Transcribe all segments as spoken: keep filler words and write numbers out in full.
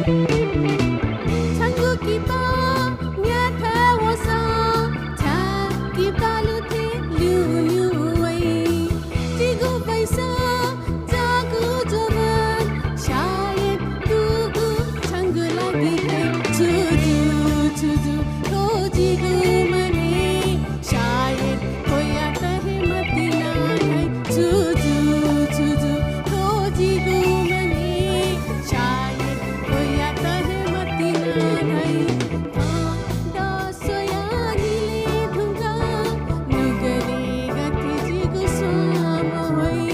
छंगु किपा न्याथाय् वंसा छाय् किपा लुथें ल्यूल्यू वइ। जिगु पैसा जागु जवान शायद दुगु छंगु लागि हे। छु जू, छु जू, थ्व जिगु मने शायद थ्वयात हे मतिना धाइ। छु जू, छु जू, थ्व जिगु मने शायद थ्वयात हे मतिना धाइ। थः दसया निले धुंकाः नुगलय् गथे जिगु स्वां मह्वइ।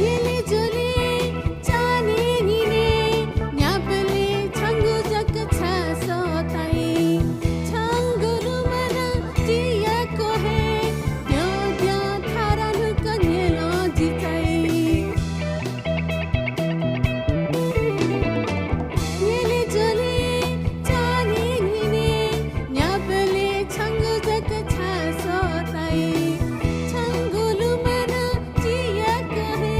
न्यने ज्वने चाने निने न्यापले छंगु जक छाय् सःताइ। छंगु लुमना जियाको हे द्यँ द्यँ थारा नुक न्यलं जिचाइ। न्यने ज्वने चाने निने न्यापले छंगु जक छाय् सःताइ। छंगु लुमना जियाको हे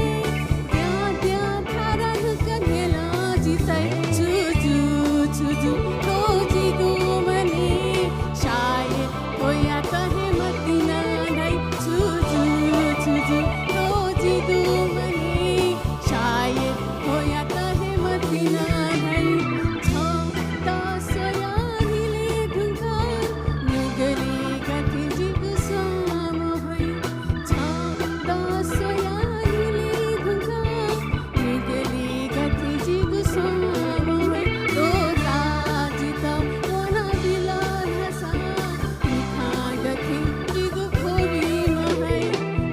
द्यँ द्यँ थारा नुक न्यलं जिचाइ। छु जू, छु जू, थ्व जिगु मने शायद थ्वयात हे मतिना धाइ। छु जू, छु जू, थ्व जिगु मने शायद थ्वयात हे मतिना धाइ। छं दसया निले धुंकाः नुगलय् गथे जिगु स्वां मह्वइ। छं दसया निले धुंकाः नुगलय् गथे जिगु स्वां मह्वइ। दोता जितः वनाबिल धाःसा मिखां गथे जिगु ख्वबि मह्वइ।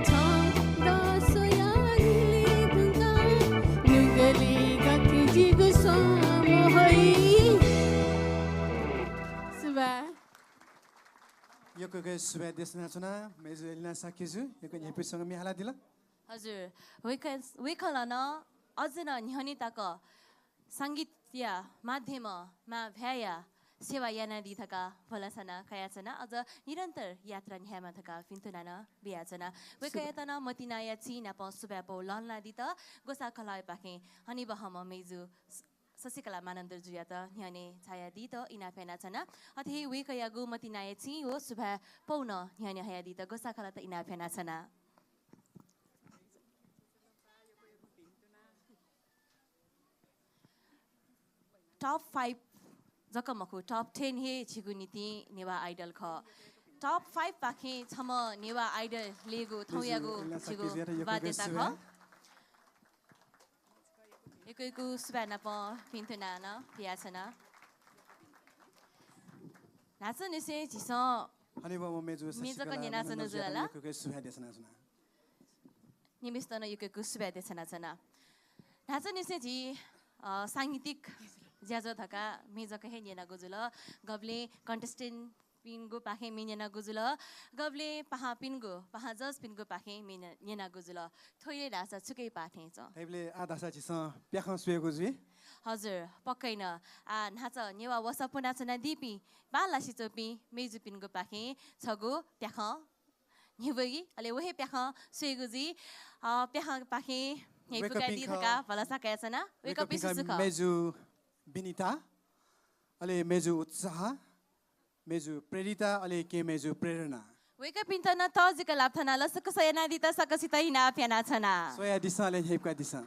छं दसया निले धुंकाः नुगलय् गथे जिगु स्वां मह्वइ। सुभाय्। यक्व यक्व सुभाय् देछानाच्वना, मय्जु एलिना शाक्यजु, यक्व न्ह्यइपुसे छंगु म्ये हालादिल। हजुर, वय्कः, वय्कलं नं अझ नं न्ह्यःने तक संगीतया माध्यमं मां भाय्‌या सेवा यानादी धकाः भलसा नं कयाच्वना। अझ निरन्तर यात्रा न्ह्यायेमा धकाः भिन्तुना नं बियाच्वना। वय्कःयात नं मतिनाया चिं नाप सुभाय् पौ लःल्हानादीत ग्वसाःखलःयापाखें हनेबहःम्ह मय्जु स-, शशिकला मानन्धरजुयात न्ह्यःने झायादीत इनाप यानाच्वना। अथे हे वय्कःयागु मतिनाया चिं व सुभाय् पौ नं न्ह्यःने हयादीत ग्वसाःखलःयात इनाप यानाच्वना। Top five जक मखु, top ten हे झीगु निंतिं नेवाः Idol खः। Top five पाखें छम्ह नेवाः Idol लय्‌गु थौंयागु झीगु बाध्यता खः। यक्व यक्व सुभाय् नाप भिन्तुना नं बियाच्वना। न्हाचःनिसें झीसं हनेबहःम्ह मय्जु म्ये जक शशिकला न्यनाच्वना मानन्धरजुयात जुल ला? यक्व यक्व सुभाय् देछानाच्वना। निम्हेसित नं यक्व यक्व सुभाय् देछानाच्वना। न्हाचःनिसें झी, अ, सांगीतिक ज्याझ्वः धकाः म्ये जक हे न्यनागु जुल। गबलें contestant पिनिगु पाखें म्ये न्यनागु जुल, गबलें पाहांपिनिगु, पाहां judge पिनिगु पाखें म्ये न्य-, न्यनागु जुल। थ्व इलय् धाःसा छुकिया पाखें च्वं? थ्व इलय् आः धाःसा झीसं प्याखं स्वयेगु जुइ। हजुर, पक्कै नं। आः न्हाचः नेवाः वसः पुनाच्वनादीपिं बांलासे च्वंपिं मय्जुपिनिगु पाखें छगू प्याखं न्ह्यब्वयेगु, अले व हे प्याखं स्वयेगु जुइ। अ, प्याखं पाखें न्ह्यइपुकादी वय्कःपिं खः, धकाः भलसा कयाच्वना। वय्कःपिं वय्कःपिं खः सुसु खः? मय्जु विनिता, अले मय्जु उत्साह, मय्जु प्रेरिता, अले केहेँ मय्जु प्रेरणा। वय्कःपिन्त नं तःजिक लापा थनाः लसकुस यानादीत सकसित इनाप यानाच्वना। स्वयादिसँ, अले न्ह्यइपुकादिसँ।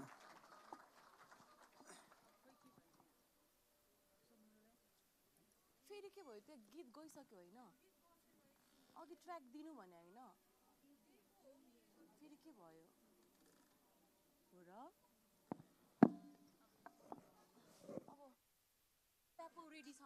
फेरि के भयो? त्यो गीत गइसक्यो होइन? अघि track दिनु भने होइन? फेरि के भयो? हो र? अब प्यापो ready छ।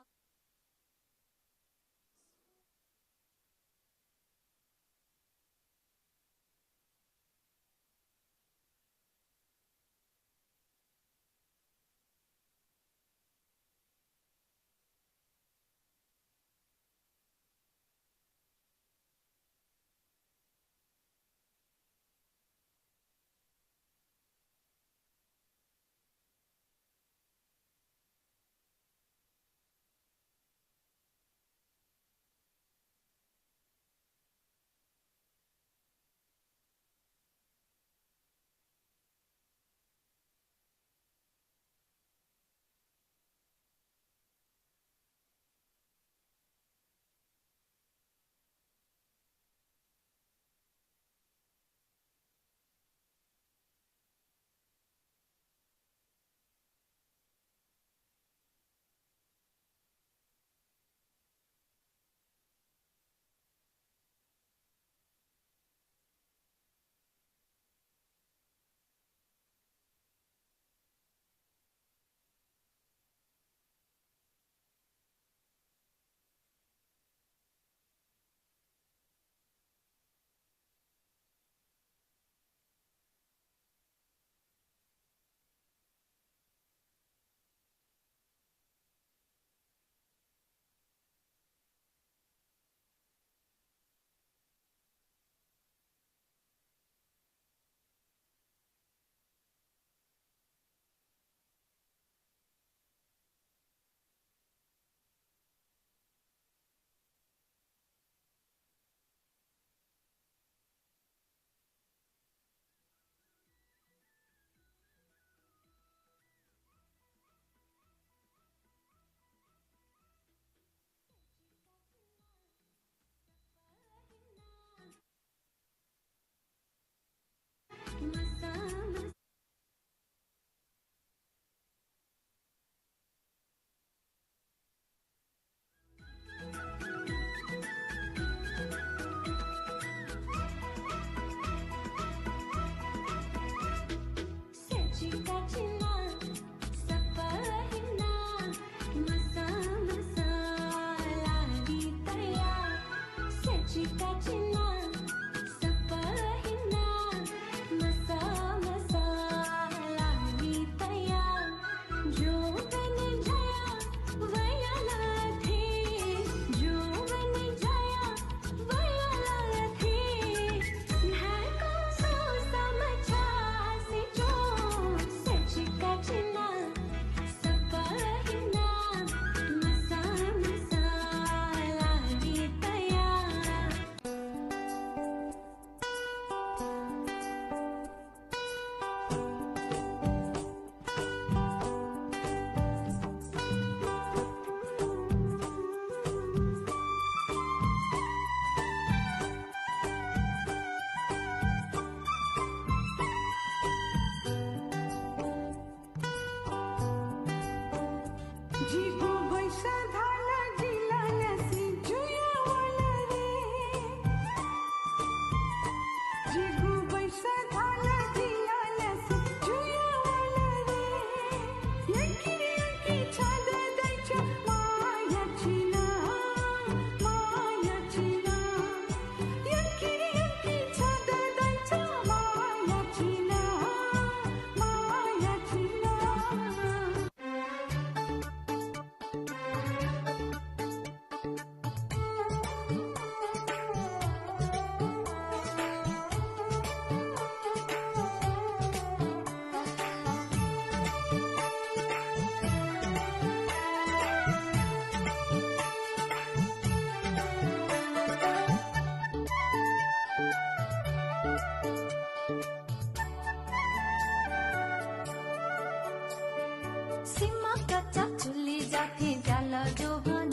सिमा कच्चा चुली जाथें ज्याला जोभन,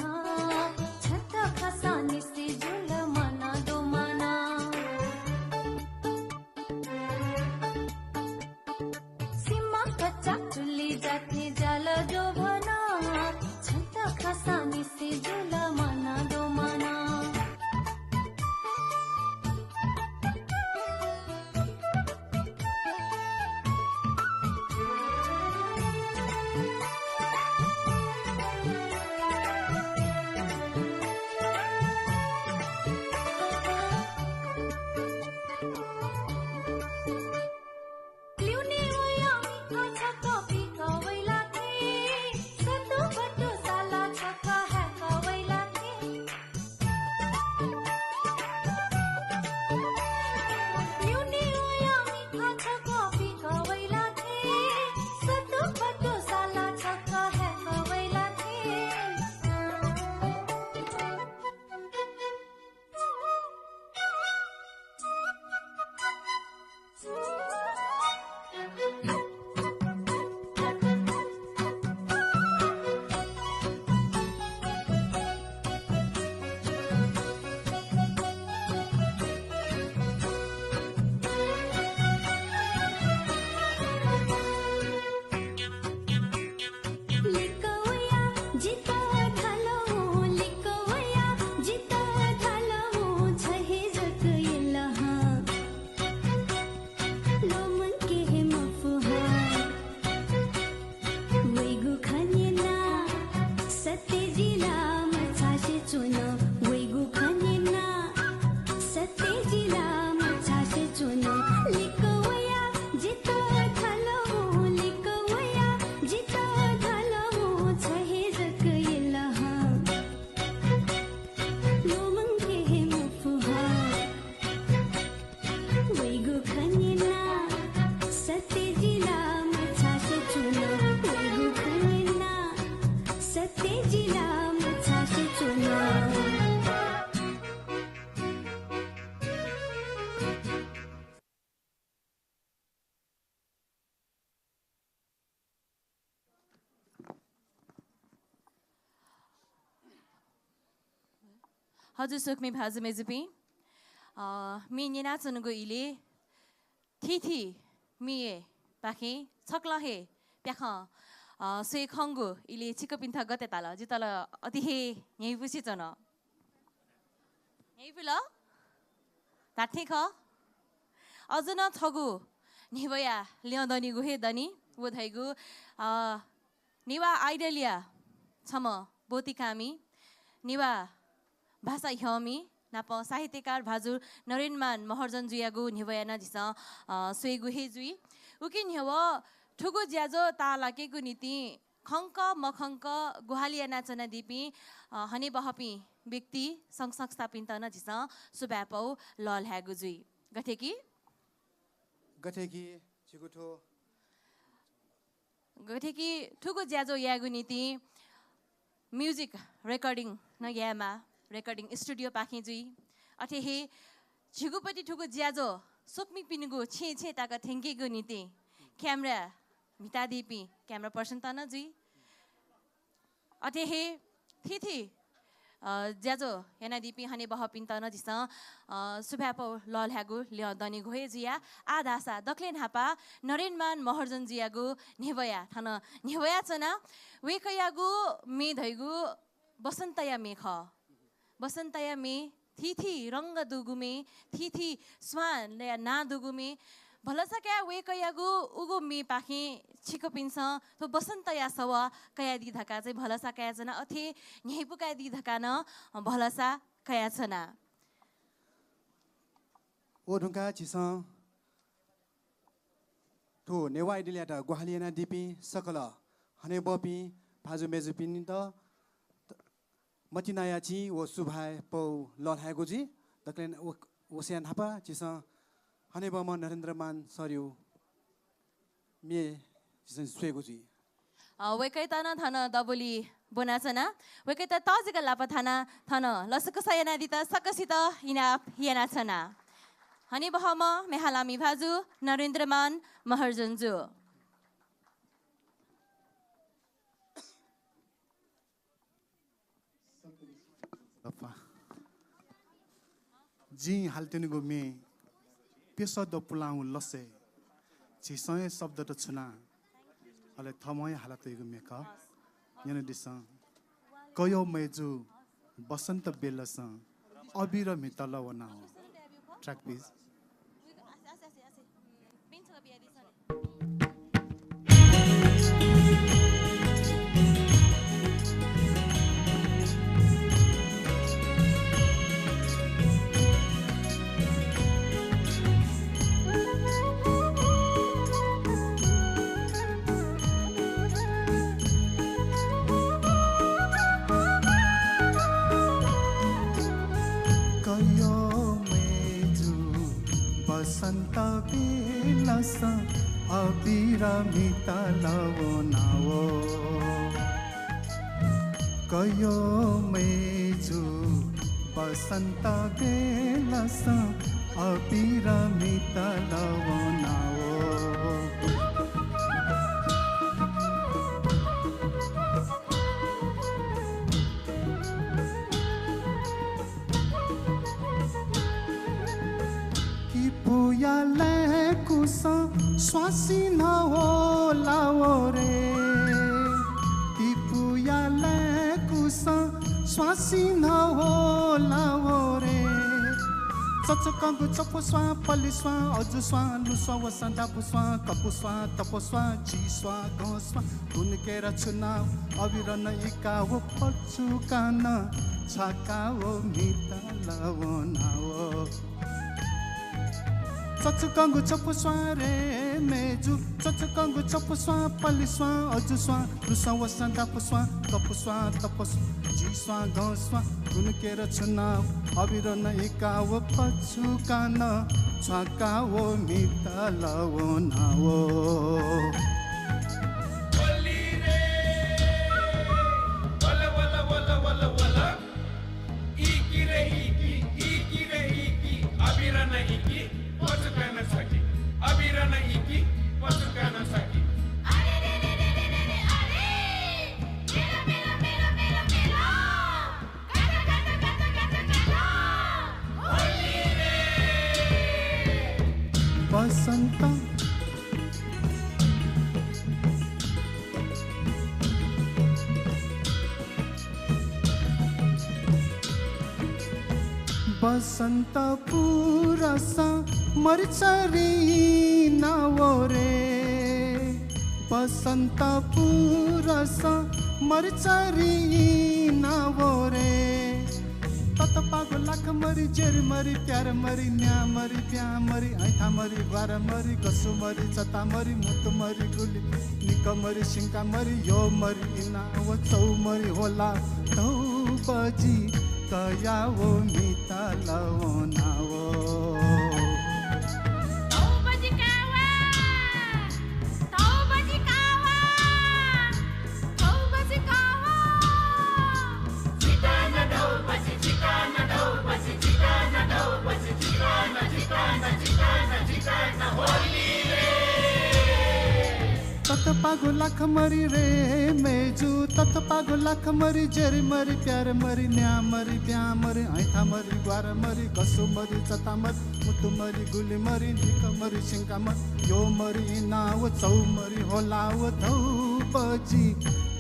छत खसा निसि जुल मन दोमन। सिमा कच्चा चुली जाथें ज्याला जोभन, छत खसा निसि जुल मन दोमन। हजुर, स्वकुमि भाजु मय्जुपिं, अ, म्ये न्यनाच्वनागु इलय् थीथी म्येपाखें छकलं हे प्याखं, अ, स्वये खंगु इलय् छिकपिन्त गथे ताल? जितः ला अति हे न्ह्यइपुसे च्वन। न्ह्यइपुल? धात्थें खः। अझ नं छगू न्ह्यब्वया ल्यं दनिगु हे दनि। व धइगु, अ, नेवाः Idol-या छम्ह ब्वतिकामि, नेवाः भाषा ह्यःमि, नापं साहित्यकार भाजु नरेन्द्रमान महर्जनजुयागु न्ह्यब्वया नं झीसं, अ, स्वयेगु हे जुइ। उकिं न्ह्यब्वं थुगु ज्याझ्वः ताःलाकेगु निंतिं खंक मखंक ग्वाहालि यानाच्वनादीपिं, अ, हनेबहःपिं व्यक्ति, संघ संस्थापिन्त नं झीसं सुभाय् पौ लःल्हायेगु जुइ। गथे कि गथे कि झीगु थ्व गथे कि थुगु ज्याझ्वः यायेगु निंतिं music recording नं यायेमाः, recording studio पाखें जुइ। अथे हे झीगुपति थुगु ज्याझ्वः स्वकुमिपिनिगु छेँय् छेँय् तक थ्यंकेगु निंतिं camera म्हितादीपिं camera person त नं जुइ। अथे हे थीथी, अ, ज्याझ्वः यानादीपिं हनेबहःपिन्त नं झीसं, अ, सुभाय् पौ लःल्हायेगु ल्यं दनेगु हे जुया। आः धाःसा दकलय् न्हापां नरेन्द्रमान महर्जनजुयागु न्ह्यब्वया थन न्ह्यब्वयाच्वना। वय्कःयागु म्ये धइगु वसन्तया म्ये खः। वसन्तया म्ये, थीथी रंग दुगु म्ये, थीथी स्वांया नां दुगु म्ये। भलसा कयाः वय्कःयागु उगु म्येपाखें छिकपिन्सं थ्व वसन्तया सवाः कयादी धकाः चाहिँ भलसा कयाच्वना। अथे न्ह्यइपुकादी धकाः नं भलसा कयाच्वना। व धुंकाः झीसं थ्व नेवाः Idol-यात ग्वाहालि यानादीपिं सकल हनेबहःपिं भाजु मय्जुपिन्त मतिनाया चिं व सुभाय् पौ लःल्हायेगु जुइ। दकलय् व-, वसया न्हापा झीसं हनेबहःम्ह नरेन्द्रमान सरया म्ये झीसं स्वयेगु जुइ। अ, वय्कःयात नं थन दबुलिइ ब्वनाच्वना। वय्कःयात तःजिक लापा थानाः थन लसकुस यानादीत सकसित इनाप यानाच्वना। हनेबहःम्ह म्ये हालामि भाजु नरेन्द्रमान महर्जनजु। जिं हालातनीगु म्ये प्यसः दँ पुलांगु लसय् झीसं हे शब्दत छुनाः अले थःम्हं हे हालातयागु म्ये खः। न्यनादिसँ। कयः मय्जु बसन्त बेलसं अबिर म्हितल वनाव। Track please। कयः मय्जु बसन्त बेलसं अबिर म्हितल वनाव। कयः मय्जु बसन्त बेलसं अबिर म्हितल वनाव। किपूया लँय्कुसं स्वांसिनं ह्वलाव रे। किपूया लँय्कुसं स्वांसिनं ह्वलाव रे। चचकंगु चफुस्वां, पलिस्वां, अजुस्वां, लुस्वां, वस्वां, दाफुस्वां, कपुस्वां, तपस्वां, झिस्वां, गंस्वां, गुनकेर छुनाव, अबिर नइकाव, पचुकां नं छ्वाकाव म्हितल वनाव। चचकंगु चफुस्वां रे मय्जु, चचकंगु चफुस्वां, पलिस्वां, अजुस्वां, लुस्वां, वस्वां, दाफुस्वां, कपुस्वां, तपस्वां, झिस्वां, गंस्वां, गुनकेर छुनाव, अबिर नइकाव, पचुकां नं छ्वाकाव म्हितल वनाव। इकि रे इकि, इकि रे इकि, अबिर नइकि, पचुकां नं छ्वाकि। अबिर नइकि, पचुकां नं छ्वाकि। अरे रे रे रे रे रे रे, अरे! मेलो, मेलो, मेलो, मेलो, मेलो! कालो, कालो, कालो, कालो, कालो! होली रे! बसन्त बसन्त पुरसं मरिचरी नाव रे। बसन्त पुरसं मरिचरी नाव रे। तत ततपागु लाखा मरि, जेरी मरि, प्यार मरि, न्या मरि, ब्यां मरि, अइँथा मरि, ग्वारा मरि, गसु मरि, चता मरि, मुतु मरि, गुलि, निक मरि, सिंका मरि, यो मरि, इना व चौ मरि, होला, धौ बजि, कया व मितल वना व। धौ बजि कावा, धौ बजि कावा। ततपागु लाखा मरि रे मय्जु, ततपागु लाखा मरि, जेरी मरि, प्यार मरि, न्या मरि, ब्यां मरि, अइँथा मरि, ग्वारा मरि, गसु मरि, चता मरि, मुतु मरि, गुलि मरि, निक मरि, सिंका मरि, यो मरि, इना व चौ मरि, होला व धौ बजि,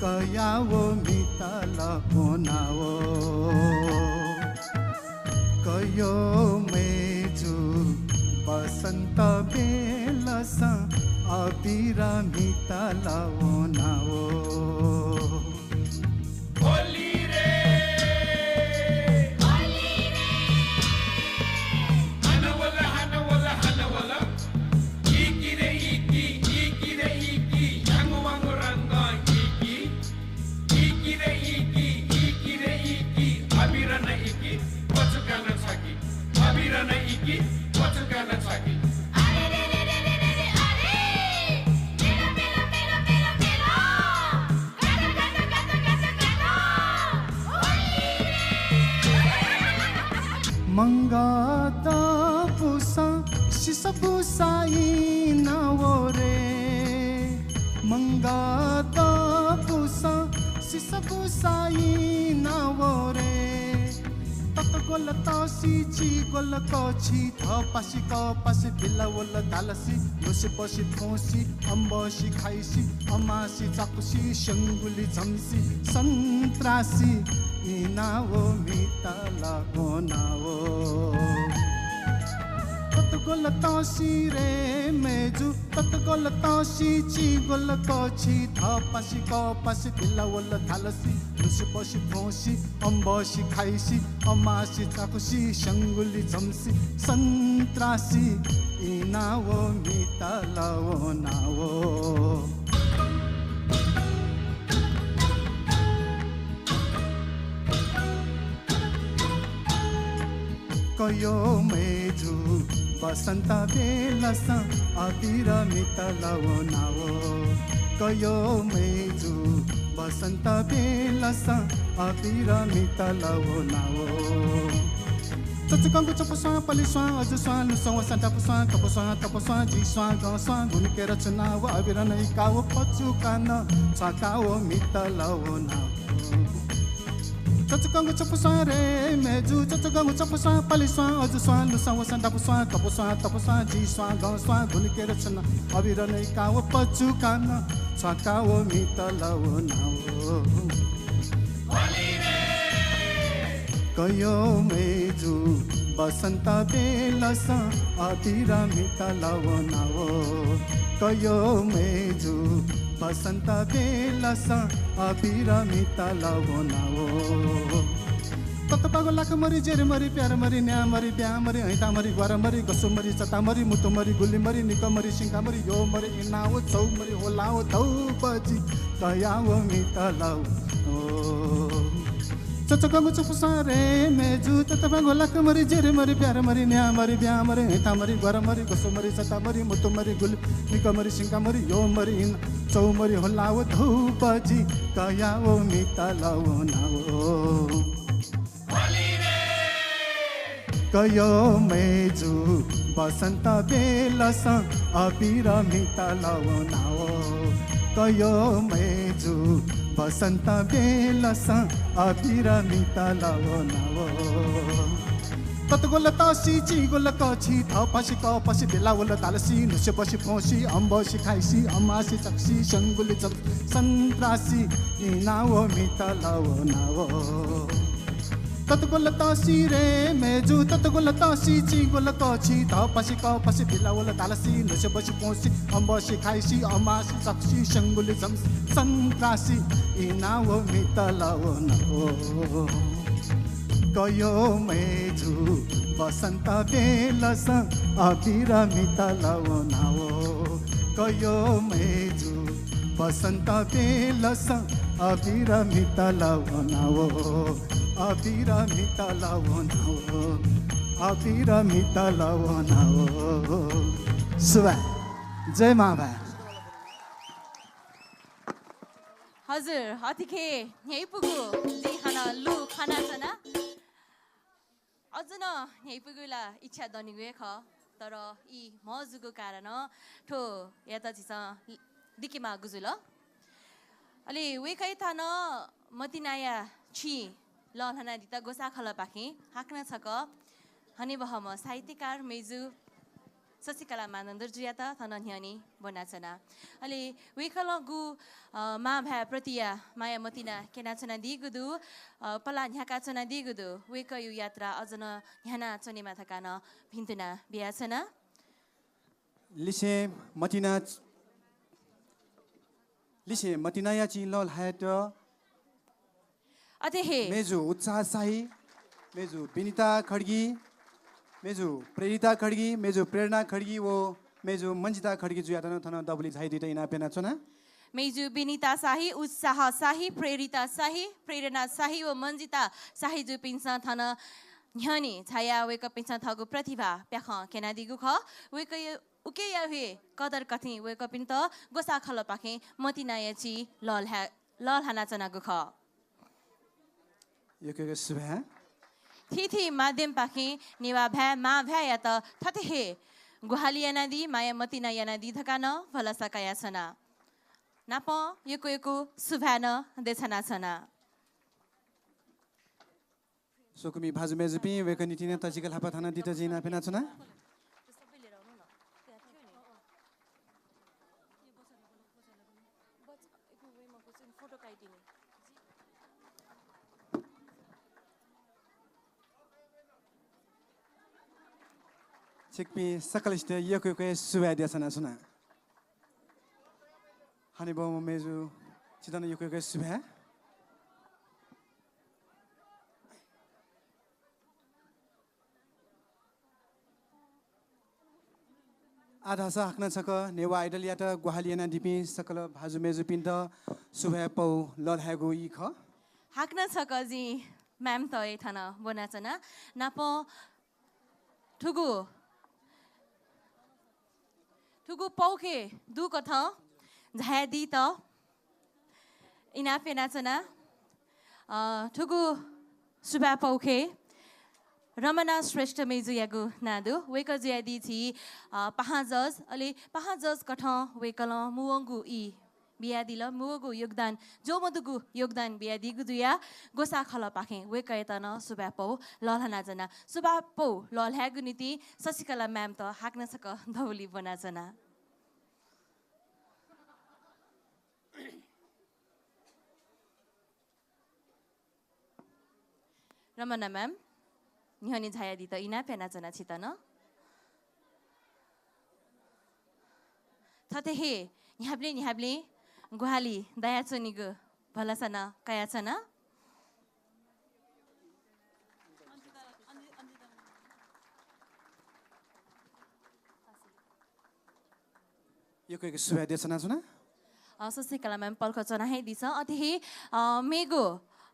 कया व मितल वना व। कयो मय्जु बसन्त बेलसं अबिर मितल वना व। होली रे, होली रे। हन वल, हन वल, हन वल। इकि रे इकि, इकि रे इकि, याङ्गु वाङ्गु रंग इकि। इकि रे इकि, इकि रे इकि, अबिर न इकि, पचुका न छकि। अबिर न इकि, पचुका न छकि। अरे रे रे रे रे रे रे, अरे! मेलो, मेलो, मेलो, मेलो, मेलो। गातो, गातो, गातो, गातो, गातो। होली रे। मंगत पुसा, सिस पुसा इना व रे। मंगत पुसा, सिस पुसा इना व रे। ततगोल तसि, चिगोल कछि, धपासि कपासि, बिलावल धालसि, नुसिपसि फ्वंसि, अम्बसि खाइसि, अमासि चाकुसि, स्यंगुलि झम्सि, सन्त्रासि, इना व मितल वना व। ततगोल तसि रे मय्जु, ततगोल तसि, चिगोल कछि, धपासि कपासि, बिलावल धालसि, नुसिपसि फ्वंसि, अम्बसि खाइसि, अमासि चाकुसि, स्यंगुलि झम्सि, सन्त्रासि, इना व मितल वना व। कयो मय्जु बसन्त बेलसं अबिर मितल वना व। कयो मय्जु बसन्त बेलसं अबिर मितल वना व। चचुकंगु चपुस्वां, पलिस्वां, अजुस्वां, लुस्वां, वसां, डापुस्वां, कपुस्वां, तपुस्वां, जिस्वां, गंस्वां, गुनिकेर छुना व, अबिर नइका व, पचुका न छका व, मितल वना व। चचुकंगु चपुस्वां रे मय्जु, चचुकंगु चपुस्वां, पलिस्वां, अजुस्वां, लुस्वां, वसां, डापुस्वां, कपुस्वां, तपुस्वां, जिस्वां, गंस्वां, गुनिकेर छुना, अबिर नइका व, पचुका न छका व, मितल वना व। कयो मय्जु बसन्त बेलसं अबिर मितल वना व। कयो मय्जु बसन्त बेलसं अबिर मितल वना व। ततपागु लाखा मरि, जेरी मरि, प्यार मरि, न्या मरि, ब्यां मरि, अइँता मरि, ग्वारा मरि, गसु मरि, चता मरि, मुतु मरि, गुलि मरि, निक मरि, सिंका मरि, यो मरि, इना व, चौ मरि, होला व, धौ बजि, कया व, मितल व। चचुकंगु चपुस्वां रे मय्जु, ततपागु लाखा मरि, जेरी मरि, प्यार मरि, न्या मरि, ब्यां मरि, अइँता मरि, ग्वारा मरि, गसु मरि, चता मरि, मुतु मरि, गुलि, निक मरि, सिंका मरि, यो मरि, इना, चौ मरि, होला व, धौ बजि, कया व, मितल वना व। कयो मय्जु बसन्त बेलसं अबिर मितल वना व। कयो मय्जु बसन्त बेलसं अबिर मितल वना व। ततगोल तसि, चिगोल कछि, धपासि कपासि, बिलावल धालसि, नुस्यपसि फ्वंसि, अम्बसि खाइसि, अमासि चाकुसि, स्यंगुलि झम्सि, सन्त्रासि, इना व मितल वना व। ततगोल तसि रे मय्जु, ततगोल तसि, चिगोल कछि, धपासि कपासि, बिलावल धालसि, नुस्यपसि फ्वंसि, अम्बसि खाइसि, अमासि चाकुसि, स्यंगुलि झम्सि, सन्त्रासि, इना व मितल वना व। कयो मय्जु बसन्त बेलसं अबिर म्हितल वनाव। कयो मय्जु बसन्त बेलसं अबिर म्हितल वनाव। अबिर म्हितल वनाव। अबिर म्हितल वनाव। सुभाय्। जय मांभाय्। हजुर, अतिखे न्ह्यइपुगु जिं हानं लु खनाच्वना। अझ नं न्ह्यइपुगु ला इच्छा दनिगु हे खः, तर ई म्हजूगु कारणं थ्वयात झीसं दिकेमाःगु जुल। अले वय्कःयात नं मतिनाया छुं लःल्हानादीत ग्वसाः खलःपाखें हाकनं छकः हनेबहःम्ह साहित्यकार मय्जु शशिकला मानन्धरजुयात थन न्ह्यःने ब्वनाच्वना। अले वय्कलं गु, अ, मांभाय् प्रतिया माया मतिना क्यनाच्वनादीगु दु, अ, पलाः न्ह्याकाच्वनादीगु दु, वय्कःया यात्रा अझ नं न्ह्यानाच्वनेमा धकाः नं भिन्तुना बियाच्वना। लिसें मतिना, लिसें मतिनाया छुं लःल्हायेत अथे हे मय्जु उत्साह शाही, मय्जु विनिता खड्गी, मय्जु प्रेरिता खड्गी, मय्जु प्रेरणा खड्गी व मय्जु मञ्जिता खड्गीजुयात नं थन दबुलिइ झायादीत इनाप यानाच्वना। मय्जु विनिता शाही, उत्साह शाही, प्रेरिता शाही, प्रेरणा शाही व मञ्जिता शाहीजुपिन्सं थन न्ह्यःने झायाः वय्कःपिन्सं थःगु प्रतिभा प्याखं क्यनादीगु खः। वय्कःया उकिया हे कदर कथं वय्कःपिन्त ग्वसाः खलःपाखें मतिनाया छुं लःल्हा-, लःल्हानाच्वनागु खः। यक्व यक्व सुभाय्। थीथी माध्यमपाखें नेवाः भाय् मांभाय्‌यात थथे हे ग्वाहालि यानादी, माया मतिना यानादी धकाः नं भलसा कयाच्वना। नापं यक्व यक्व सुभाय् नं देछानाच्वना। स्वकुमि भाजु मय्जुपिं, वय्कःया निंतिं नं तःजिक ल्हापा थन दीत जिं इनाप यानाच्वना। छिकपिं सकलसित यक्व यक्व सुभाय् देछानाच्वना। हनेबहःम्ह मय्जु छित नं यक्व यक्व सुभाय्। आः धाःसा हाकनं छकः नेवाः आइडलयात ग्वाहालि यानादीपिं सकल भाजु मय्जुपिन्त सुभाय् पौ लःल्हायेगु ई खः। हाकनं छकः जिं म्यामत हे थन ब्वनाच्वना। नापं थुगु, थुगु पौखे दुकथं झायादीत इनाप यानाच्वना। अ, थुगु सुभाय् पौखे रमना श्रेष्ठ मय्जुयागु नां दु। वय्कःजुया दी झी, अ, पाहां जज, अले पाहां जज कथं वय्कलं मुवंगु ई बियादिल, मुवंगु योगदान, ज्वःमदुगु योगदान बियादीगु जुयाः ग्वसाः खलःपाखें वय्कःयात नं सुभाय् पौ लःल्हानाच्वना। सुभाय् पौ लःल्हायेगु निंतिं शशिकला म्यामत हाकनं छकः दबुलिइ ब्वनाच्वना। रमना म्याम, न्ह्यःने झायादीत इनाप यानाच्वना छित नं। थथे हे न्ह्याबलें न्ह्याबलें ग्वाहालि दयाच्वनीगु भलसा नं कयाच्वना। यक्व यक्व सुभाय् देछानाच्वना। अ, शशिकला म्याम पलख च्वना हे दिसँ। अथे हे, अ, मेगु,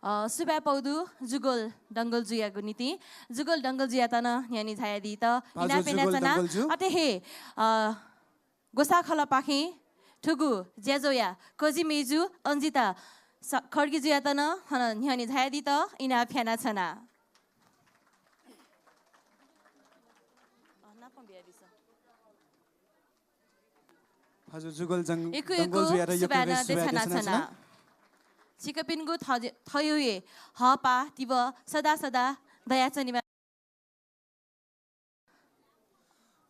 अ, सुभाय् पौ दु जुगल डंगोलजुयागु निंतिं। जुगल डंगोलजुयात नं न्ह्यःने झायादीत भाजु इनाप जुगल यानाच्वना। डंगोलजु। अथे हे, अ, ग्वसाः खलःपाखें थुगु ज्याझ्वःया कजि मय्जु अन्जिता स-, खड्गीजुयात नं थन न्ह्यःने झायादीत इनाप यानाच्वना। अ, नापं बियादिसँ। भाजु जुगल जङ-, यक्व यक्व डंगोलजुयात यक्व सुभाय् यक्व नं सुभाय् देछानाच्वना। देछानाच्वना। छिकपिनिगु थज-, थज्याःगु हःपाः तिबः सदा सदा दयाच्वनेमा।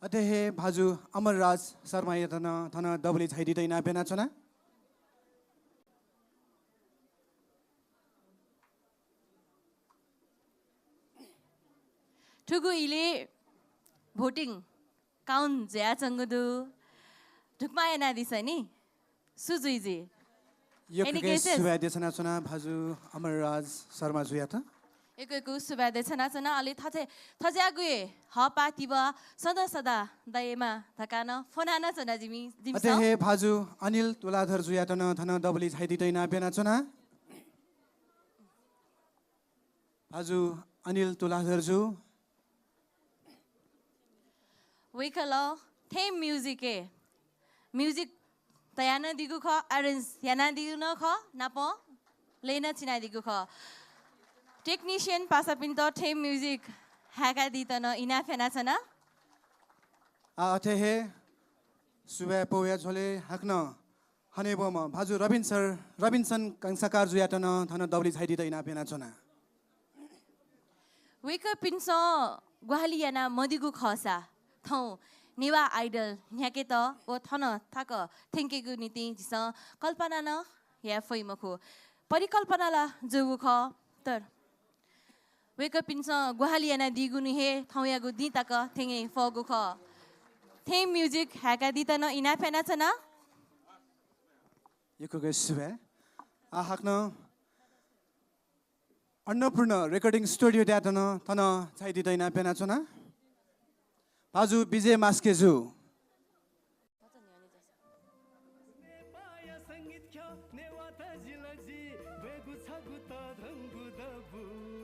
अथे हे भाजु अमरराज शर्मायात नं थन दबुलिइ झायादीत इनाप यानाच्वना। थुगु इलय् voting count जुयाच्वंगु दु। धुकमा यानादिसँ नि। सु जुइ जुइ? यक्व यक्व सुभाय् देछानाच्वना भाजु अमरराज शर्माजुयात। यक्व यक्व सुभाय् देछानाच्वना। अले थथे थज्याःगु हे हःपाः तिबः सदा सदा दयेमा धकाः नं फ्वनाच्वना जिमि, जिमिसं। अथे हे भाजु अनिल तुलाधर जुयात नं थन दबुली झाइदित इनाप यानाच्वना। भाजु अनिल तुलाधर जु। वय्कलं थेम म्युजिकय् म्युजिक तयानदीगु खः, arrange यानादीगु नं खः, नापं लय् नं चिनादीगु खः। Technician पासापिन्त थेम म्युजिक हाय्कादीत नं इनाप यानाच्वना। आ, अथे हे सुभाय् पौया झ्वलय् हाकनं हनेबहःम्ह भाजु रबिन सर, रबिन्सन कंसाकार जुयात नं थन दबुली झाइदित इनाप यानाच्वना। वय्कःपिन्सं ग्वाहालि याना मदीगु खःसा थौं नेवाः Idol न्ह्याकेत व थन थाक थ्यंकेगु निंतिं झीसं कल्पना नं याये फइ मखु। परिकल्पना ला जूगु खः, तर वय्कःपिन्सं ग्वाहालि यानादीगुलिं हे थौंयागु दिं तक थ्यंके फःगु खः। थेम म्युजिक हाय्कादीत नं इनाप यानाच्वना। यक्व यक्व सुभाय्। आ, हाकनं अन्नपूर्ण रेकर्डिङ स्टुडियोयात नं थन झाइदित इनाप यानाच्वना। भाजु विजय मास्के जु।